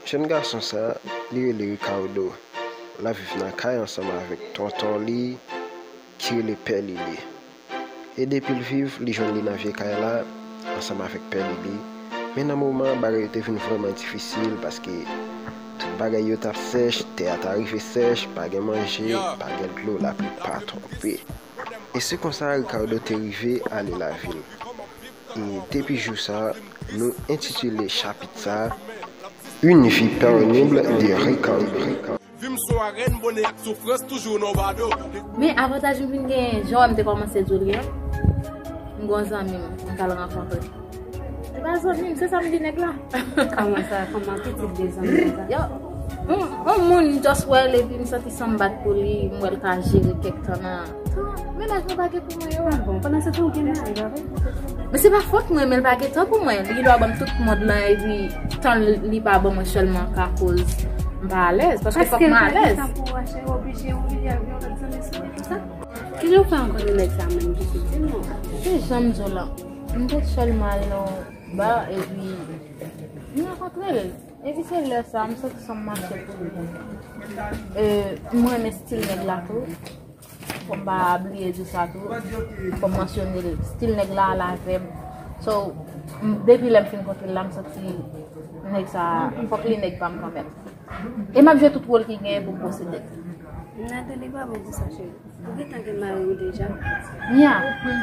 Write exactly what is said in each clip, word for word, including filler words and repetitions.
Jèn gason sa, li rele Ricardo. L ap viv nan kay ansanm avèk tonton li, ki rele Pè Lili. E depi l viv, li jwenn li nan vye kay la, ansanm avèk Pè Lili. Men nan moman an, bagay yo te vin vrèman difisil, paske tout bagay yo t ap sèch, tè a ta rive sèch, pa gen manje, pa gen dlo, lapli pa tonbe. E se konsa Ricardo te rive ale lavil. E depi jou sa, nou entitile chapit sa, Une vie pénible de Ricardo. Vi m se yon arèn, bonè ak soufrans toujou nan bado. Men avantaj m vin genyen, jan w wè m te kòmanse di w li an, m gen yon zanmi m, m t al rankontre. Se pa zanmi m, se sa m di nèg la. Kòman sa? Kòman? Ki tip de zanmi sa? Yo, yon, yon moun m just wè l epi m santi san m bat pou li, m wè l ka jere kèk tan nan. Mennaj mwen pa gen pou mwen yo. Ah bon, pandan se tan ou gen mari, pa vre? Men se pa fòt mwen, men l pa gen tan pou mwen. Li gendwa ban m tout mond lan, epi tan li pa ban mwen sèlman ka koz m pa alèz, paske fòk m alèz. Paske l pa gen tan pou ou, cheri, oblije ou vini ak yon lòt zanmi sou li konsa. Kijan w fè rankontre nèg sa menm, pitit? Di m non. Se jan m di w lan. M te sèlman al nan yon ba, epi m rankontre l. Epi se lè sa, m santi san m mache pou li. E, m renmen stil nèg la tou. Fò m pa bliye di sa tou. Fò m mansyone l. Stil nèg la al avè m. So, m, depi lè m fin kontre l la, m santi nèg sa, fòk li nèg pa m kanmenm. E m ap jwe tout wòl ki genyen pou m posede l. Nathalie, pa bon pou sa, cheri. Ou gentan gen mari w deja. Nya,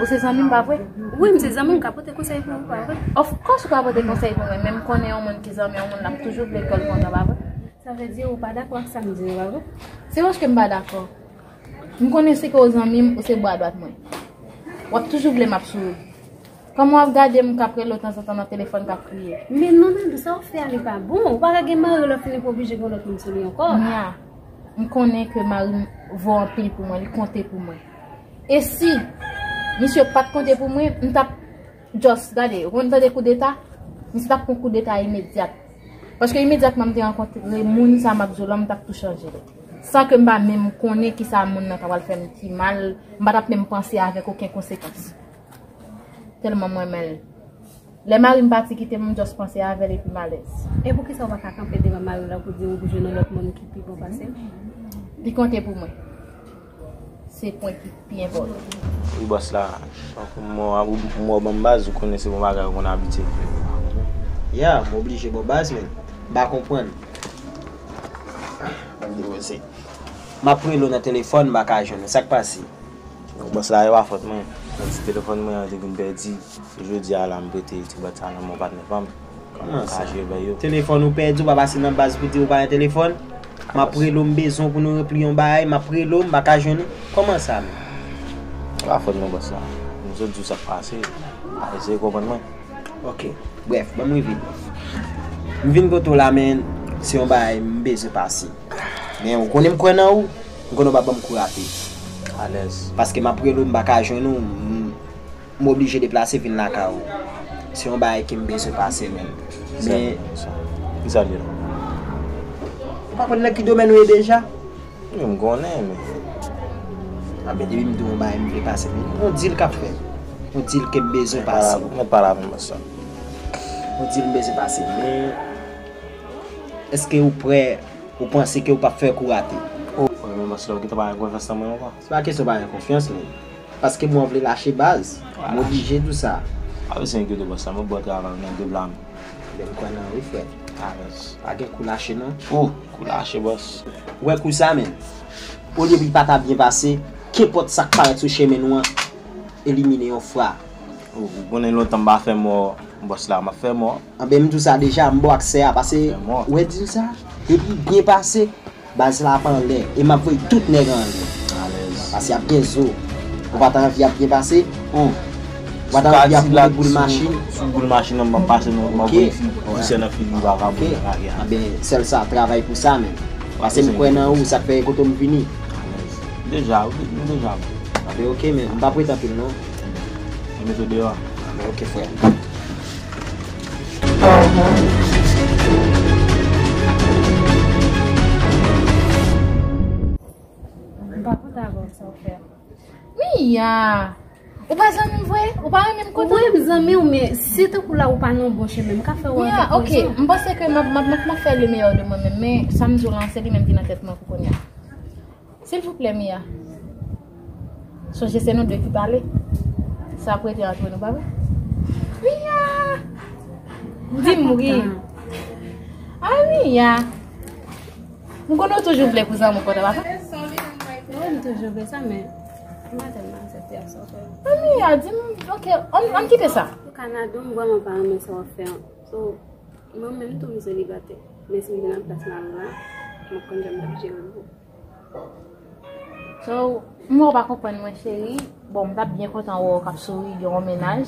ou se zanmi m, pa vre? Wi, m se zanmi w, m ka pote konsèy pou ou, pa vre? Of course, ou ka pote konsèy pou mwen, men m konnen yon moun ki zanmi yon moun, l ap toujou vle kè l kontan, pa vre? Sa vle di ou pa dakò ak sa m di yo, pa vre? Se paske m pa dakò. M konnen si ke w zanmi m, ou se bra dwat mwen. W ap toujou vle m ap sou ou. Kòman w ap gade m k ap rele w tanzantan nan telefòn k ap kriye? Men non, Dadou, sa w fè a, li pa bon. Ou pa ka gen mari w, lè w fini pou oblije gen lòt moun sou li ankò. Nya, m konnen ke mari m vo anpil pou mwen, li konte pou mwen. E si misye pa t konte pou mwen, m t ap just, gade, ou konn tande koudeta? Misye t ap pran koudeta imedyat. Paske imedyatman m te rankontre moun sa m ap di w lan, m t ap tou chanje. San ke m pa menm konnen kisa moun nan ta pral fè m ki mal, m pa t ap menm panse avèk okenn konsekans. Tèlman m renmen l. Lè mari m pati kite m, m just panse avè l epi m alèz. E poukisa w pa ka kanpe devan mari w la pou di w jwenn yon lòt moun ki pi bon pase l? Li konte pou mwen. Se pwen ki pi enpòtan. Wi, bòs la. Tankou m wè w ban m baz, ou konnen se bon bagay ou konn abitye fè. Ya, m oblije ba w baz, men m pa konprann. M ap rele w nan telefòn, m pa ka jwenn ou. Sa k pase? Bòs la, e pa fòt mwen. Yon ti telefòn mwen an te vin pèdi. Jodi a la, m prete ti bòt sa nan men yon patnè pa m. Kòman sa? Ka jwe bay yo. Telefòn ou pèdi, ou pa pase nan baz pou di ou pa gen telefòn? M ap rele w, m bezwen w pou nou ranpli yon bagay, m ap rele w, m pa ka jwenn ou. Kòman sa menm? E pa fòt mwen, bòs la. M sot di w sa k pase. Eseye konprann mwen. Ok. Brèf, ban m rive. M vin kote w la, men se yon bagay m bezwen pase. Men ou konnen m kwè nan ou, m konnen w p ap ban m kou rate. Alèz. Paske m ap rele w, m pa ka jwenn ou, m, m oblije deplase vin lakay ou. Se yon bagay ke m bezwen pase, men. Men. Kisa l ye la? Ou pa konn nan ki domèn ou ye deja? Wi, m konnen, men. Anben, depi m di w yon bagay, m vle pase, men yon deal k ap fèt. Yon deal ke m bezwen pase. Mèt pale avè m, bòs la. Yon deal m bezwen pase, men èske ou prè, ou panse ke ou p ap fè kou rate? O, men bòs la, ou gentan pa gen konfyans nan mwen ankò. Se pa kesyon pa gen konfyans, men paske mwen vle lache baz. M oblije di w sa. Pa bezwen enkyete w, bòs la, mwen bon travay nan de blan. Men m kwè nan ou wi, frè. Alèz. Pa gen kou lache non. O, kou lache, bòs. Ou wè kou sa, men. Olye pou li pa ta byen pase, kenpòt sa k parèt sou chemen nou an, elimine yon fwa. O, ou konnen lontan m pa fè mò, bòs la, m ap fè mò. Anben, m di w sa deja, m ba w aksè a, pase, ou wè deal sa, depi byen pase, baz la ap anlè, e m ap voye tout nèg anlè. Alèz. Pase y ap gen zo. Ou pa ta anvi y ap byen pase? Ou pa ta anvi y ap boule boul machin? Sou boul machin nan, m ap pase nan, m ap voye fi, misye nan figi, vagabon nan kay la. Anben, sèl sa, travay pou sa, men. Pase m kwè nan ou, sa k fè kote m vini. Alèz. Deja, wi, m deja bon. Anben, ok, men, m p ap rete anpil, non. Mwen mete w deyò. Anben, ok, frè. M pa kontan avè w sa w fè a. Mia! Ou pa zanmi m vre? Ou pa renmen m kontan? Wi, m zanmi w, men si tankou la ou pa nan bon chemen, m ka fè w... Mia, ok, m panse ke m ap, m ap, m ap, m ap fè le meilleur de mwen menm, men sa m di w lan, se li menm ki nan tèt mwen pou kounye a. Silvouplè, Mia. Sonje se nou de ki pale. Sa ap rete antre nou, pa vre? Mia! Di m wi. Ay, Mia. M konnen w toujou vle pou zanmi w kontan, pa vre? Wi, m toujou vle sa, men m pa tèlman aksepte ak sa w fè. Anmyè, di m, ok, ann, ann kite sa. Kanado, m vrèman pa renmen sa w ap fè an. So, mwen menm tou, m selibatè. Men si m te nan plas Marie la, m ap konn jan m t ap jere l pou. So, m wè w pa konprann mwen, cheri. Bon, m t ap byen kontan wè w k ap souri, gen yon mennaj.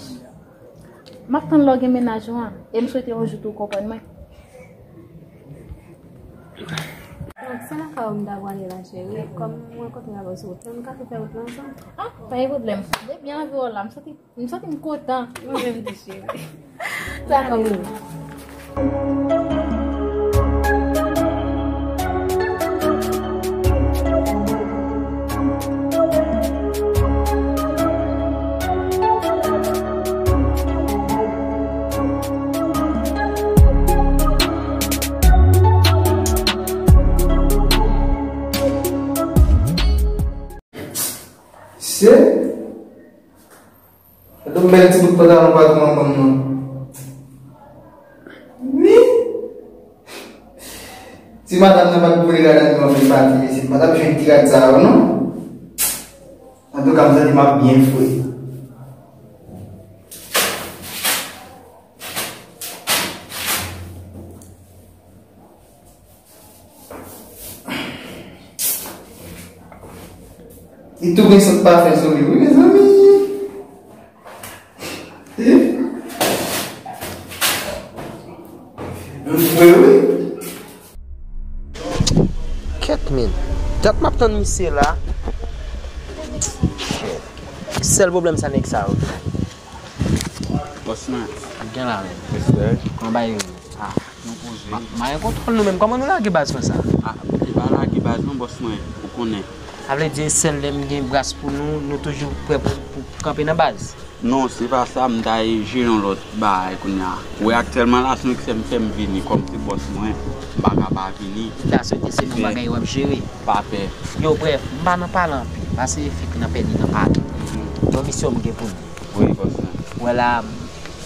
M ap tann lè w gen mennaj ou an. E m swete yon jou tou w konprann mwen. Donk, se nan kay ou m ta prale la, cheri. Kòm m rankontre avè w sou wout lan, nou ka tou fè wout lan ansanm. Ah, pa gen pwoblèm. Depi anvi w la, m santi, m santi m kontan. Mwen menm tou, cheri. Sa kòm ou. Se Gade yon bèl ti bout pantalon patwon an ban m nan. Wi. Ti madanm nan pa t pou vle gade anpil pati, mesye. M pa t ap jwenn ti rad sa yo, non. Antouka, m santi m ap byen fre. Li tou gen sant pafen sou li, wi, mezanmi. M fre, wi. Kèt, men. Dat m ap tann misye la. Sèl pwoblèm sa nèg sa yo. Bòs mwen. Gen la, men. Respè. Kòman bagay yo ye? Ah, nou poze. Ma, ma gen kontwòl nou menm. Kòman nou lage baz konsa? Ah, li pa lage baz non, bòs mwen. Ou konnen. Sa vle di sèl lè m gen bras pou nou, nou toujou prè pou, pou kanpe nan baz. Non, se pa sa, m ta ye jere yon lòt bagay kounye a. Ou wè aktyèlman la, se yon eksè m fè m vini, kòm se bòs mwen, m pa ka pa vini. M ta swete se yon bagay w ap jere. Pa pè. Yo, brèf, m pa nan pale anpil, pase fik nan pèdi nan pale. Yon misyon m gen pou nou. Wi, bòs mwen. Wè la,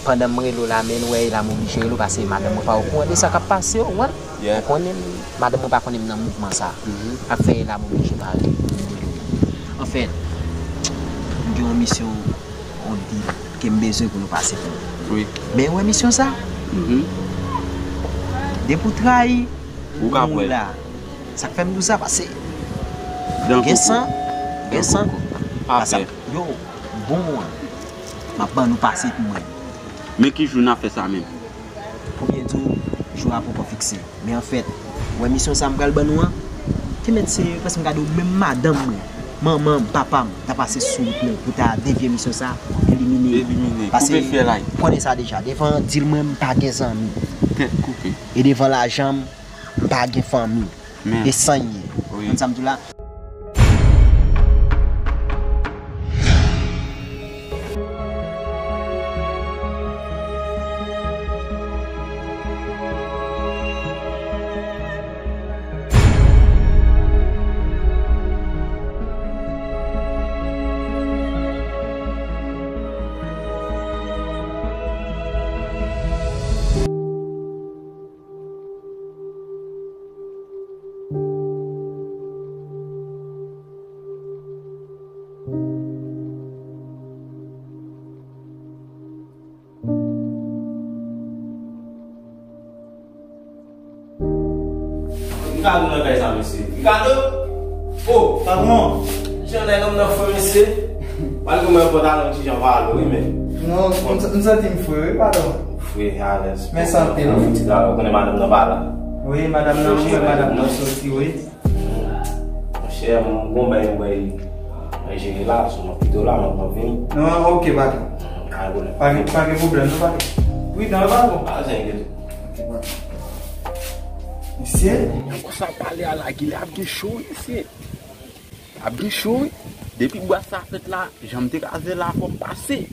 pandan m rele w la, men nou wè e la m oblije rele w, pase madanm mwen pa okouran de sa k ap pase, ou konprann? Yeah. Ou konnen, madanm mwen pa konnen m nan mouvman sa. Mhm. Sa k fè e la m oblije pale. Anfèt, m gen yon misyon, yon deal ke m bezwen pou nou pase pou mwen. Wi. Men ou wè misyon sa? Mhm. Depi w trayi, ou ka pran l. Sa k fè m di w sa, pase gen san, gen san. Pase. Yo, bon an, m ap ban nou pase pou mwen. Men ki jou n ap fè sa menm? Pou byen di w, jou a poko fikse. Men anfèt, ou wè misyon sa m pral ban nou an, ki mèt se prèske m gade w menm madanm mwen, manman m, papa m, ta pase sou wout mwen pou ta devye misyon sa, elimine. Elimine, koupe fyèl la. Pase, ou konnen sa deja, devan dil mwen, m pa gen zanmi. Tèt koupe. E devan lajan m, m pa gen fanmi. Men. E san ye. Wi. Konn sa m di w la? Ricardo nan kay sa, mesye. Ricardo! Oh, patwon! Jan nèg an nan fre, mesye. Pral goumen pantalon ti jan pale, wi, men. Non, m, m santi m fre, wi, patwon. Fre, alèz. Mèsi anpil, wi. Ti talè, ou konnen madanm nan pa la. Wi, madanm nan, wi, madanm nan soti, wi. Monchè, m gon bagay m wè nan jere la, sou mwen pito la, mwen pran vini. Non, ok, patwon. Pa gen pwoblèm. Pa gen, pa gen pwoblèm, non, patwon. Wi, non, patwon. Pa gen pwoblèm. Ok, patwon. Mesye. Konsa pale a la, Gile ap gen cho, mesye. Ap gen cho, wi. Depi bwat sa fèt la, jan m te kraze la, fò m pase.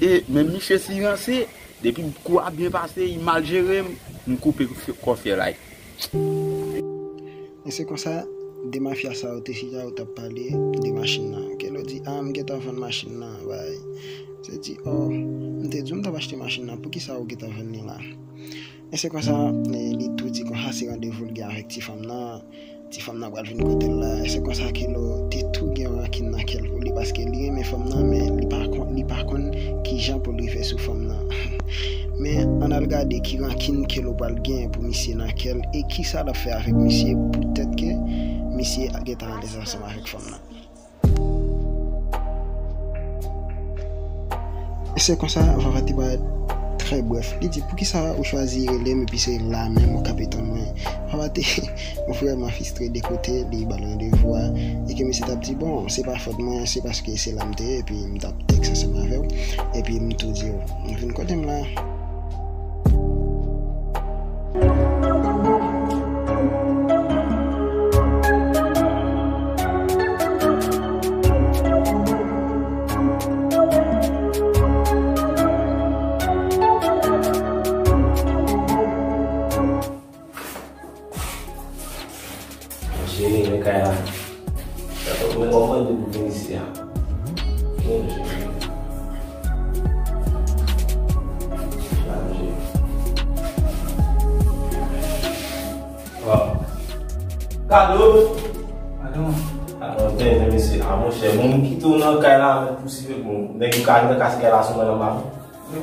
E menm misye si ranse, depi kou a byen pase, li mal jere m, m koupe kò fyèl la. E se konsa, de mafya sa yo te chita, yo t ap pale de machin nan. Kelo di, a, m gentan vann machin nan, bay. Se di, o, m te di w m t ap achte machin nan, poukisa ou gentan vann li la? E se konsa, e, li tou di konsa se randevou l gen avèk ti fanm nan. Ti fanm nan pral vin kote l la. E se konsa Kelo te tou gen yon rankin nan kè l pou li, paske li renmen fanm nan, men li pa konn, li pa konn ki jan pou l rive sou fanm nan. Men ann al gade ki rankin Kelo pral gen pou misye nan kè l e kisa l ap fè avèk misye poutèt ke misye gentan alèz ansanm avèk fanm nan. E se konsa, Vava te parèt trè brèf. Li di, poukisa ou chwazi rele m epi se la menm ou kanpe tann mwen? Vava te vrèman fristre de kote li ba l randevou a. E ke misye t ap di, bon, se pa fòt mwen, se paske se la m te ye, epi m t ap tèks ansanm avè w. Epi m tou di w, vin kote m la. Cheri, men kay la. Gade kòman li pou vin isi a. Vin, cheri. Vin, cheri. Kado! Kado! Kado, tenten, mesye. A, monchè, moun kite w nan kay la, mèt pouswiv moun. Nèg yo ka nan kay la sou mwen anba.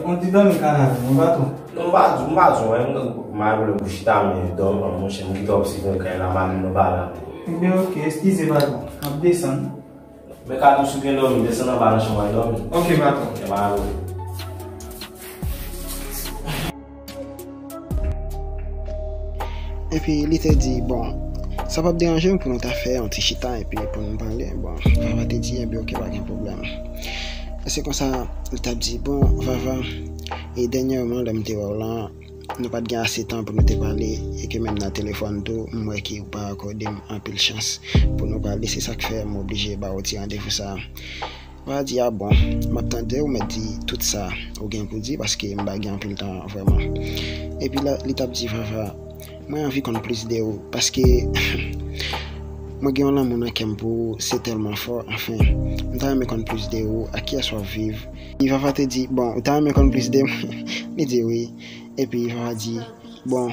On ti dòmi ka la, non, patwon? Non, m pa di, m pa di, mwen, m pa gen pwoblèm pou chita, men dòmi, monchè, m kite w ap swiv mwen kay la, m ale nan ba la. Ebyen, oke, eskize, patwon. M ap desann. Men ka nou sou gen dòmi, desann anba nan chanm al dòmi. Oke, patwon. E pa ale. Epi li te di, bon, sa p ap deranje m pou nou ta fè yon ti chita epi pou nou pale. Bon, Vava te di, enben, oke, pa gen pwoblèm. E se konsa, li t ap di, bon, Vava, e dènyèman, lè m te wè w lan, nou pa t gen ase tan pou nou te pale, e ke menm nan telefòn tou, m wè ke ou pa akòde m anpil chans pou nou pale. Se sa k fè m oblije ba w ti randevou sa a. Vava di, a bon, m ap tande w, mèt di tout sa ou gen pou di, paske m pa gen anpil tan vrèman. Epi la, li t ap di, Vava, mwen anvi konn plis de ou, paske mwen gen yon lanmou nan kè m pou ou, se tèlman fò, anfen, m ta renmen konn plis de ou, ak kiyès w ap viv. Epi Vava te di, bon, ou ta renmen konn plis de mwen? Li di wi. Epi Vava di, bon,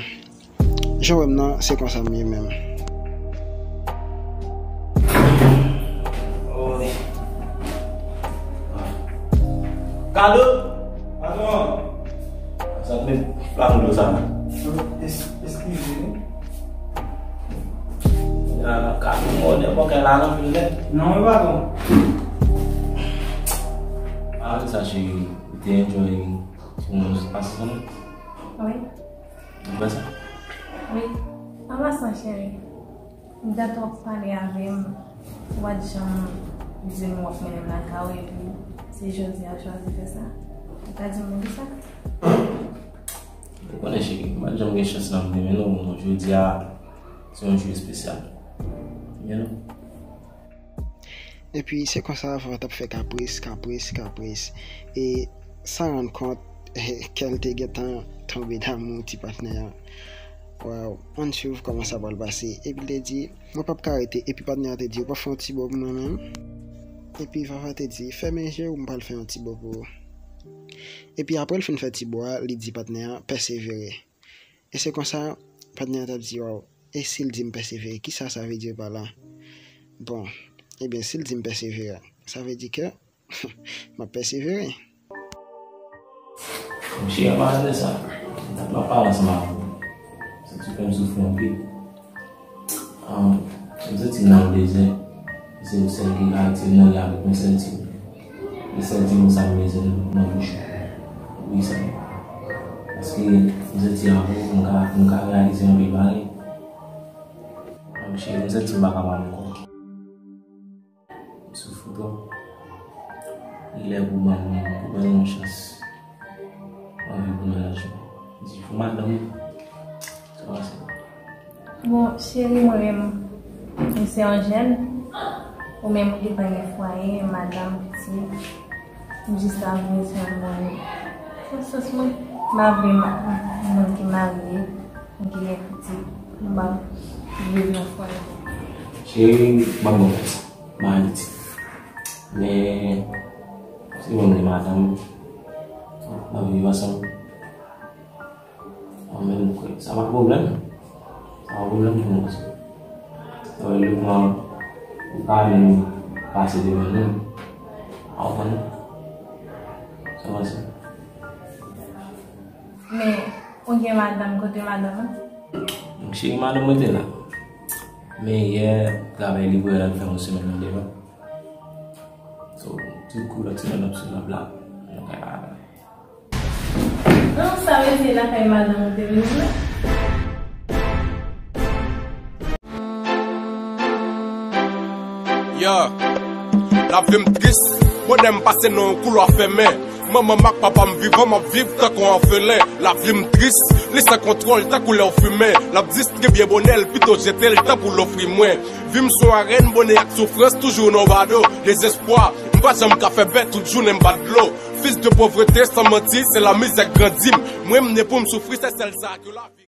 jan w wè m nan, se konsa m ye menm. Kado! Patwon! Sa k met pla dlo sa la? Es-, eskize. Ah, Kado, mwen, nenpòt kè la, non, vin nèt. Non, wi, patwon. Ah, sa, cheri, ou te enjoy ti moman nou pase ansanm? Wi. Ou kwè sa? Wi. An pasan, cheri, m te twò pale avè m. Ou pa t janm di m w ap mennen m lakay ou, epi se jodi a w chwazi fè sa. Ou ka di m poukisa? Ou konnen, cheri, m pa t janm gen chans nan m te mennen w, non, jodi a, se yon jou espesyal. You know? Epi se konsa Vava t ap fè kapris, kapris, kapris. E san rann kont, kè l te gentan tonbe damou ti patnè a. Waw, ann swiv kòman sa pral pase. Epi l te di, mwen p ap ka rete. Epi patnè a te di, ou p ap fè yon ti bo pou mwen menm? Epi Vava te di, fèmen je w, m pral fè yon ti bo pou ou. Epi apre l fin fè ti bo a, li di patnè a, pèsevere. E se konsa, patnè a t ap di, waw, e si l di m pèsevere, kisa sa vle di pa la? Bon, ebyen, si l di m pèsevere, sa vle di ke m ap pèsevere. Monchè, an palan de sa, dat m ap pale ansanm avè w. Santi ke m soufri anpil. Am, m santi m nan yon dezè. Se ou sèl ki ka retire m nan li avèk yon sèl ti mo. Yon sèl ti mo sa m bezwen nan bouch ou. Wi, sa. Paske m santi avè w, m ka, m ka reyalize anpil bagay. Am, cheri, m santi m pa kapab ankò. M soufri twòp. Li lè pou ban m, pou ban m yon chans. M anvi pou mennaj mwen. Di pou madanm mwen. Sa pase. Bon, cheri, mwen menm, mwen se yon jèn. Ou menm ou gentan gen fwaye, madanm, pitit, ou jis ap bezwen mwen. Nan sans mwen, m pa vle ma- moun ki marye, moun ki gen pitit, m pa vle viv nan fwaye. Cheri, ban m bon, m Ayiti. Men, se mwen menm madanm, n ap viv ansanm. Mwen menm, m kwè, sa pa pwoblèm. Sa pa pwoblèm pou mwen, paske, euh, lè pran, ou pa menm pase devan nou. Ou konprann? Sa panse? Men, ou gen madanm, kote madanm an? Cheri, madanm mwen te la. Men yè, travay li voye l al fè yon semèn nan devan. So, ti kou lòt semèn ap sou lab la. Nou ka Non, sa vle di lakay madanm ou te vin jwe? Yeah. Lavi m tris, bonè m pase nan yon koulwa fèmen. Manman m ak papa m vivan, m ap viv tankou yon òfelen. Lavi m tris, li san kontwòl tankou lè w fimen. L ap distribye bonè l, pito jete l tankou l ofri mwen. Vi m sou arèn, bonè ak soufrans toujou nan bado. Dezespwa, m pa janm ka fè bè, tout jounen m bat dlo. Fis de pauvreté, san manti, se lamizè k grandi m. Mwen m ne pou m soufri, se sèl sa ke lavi.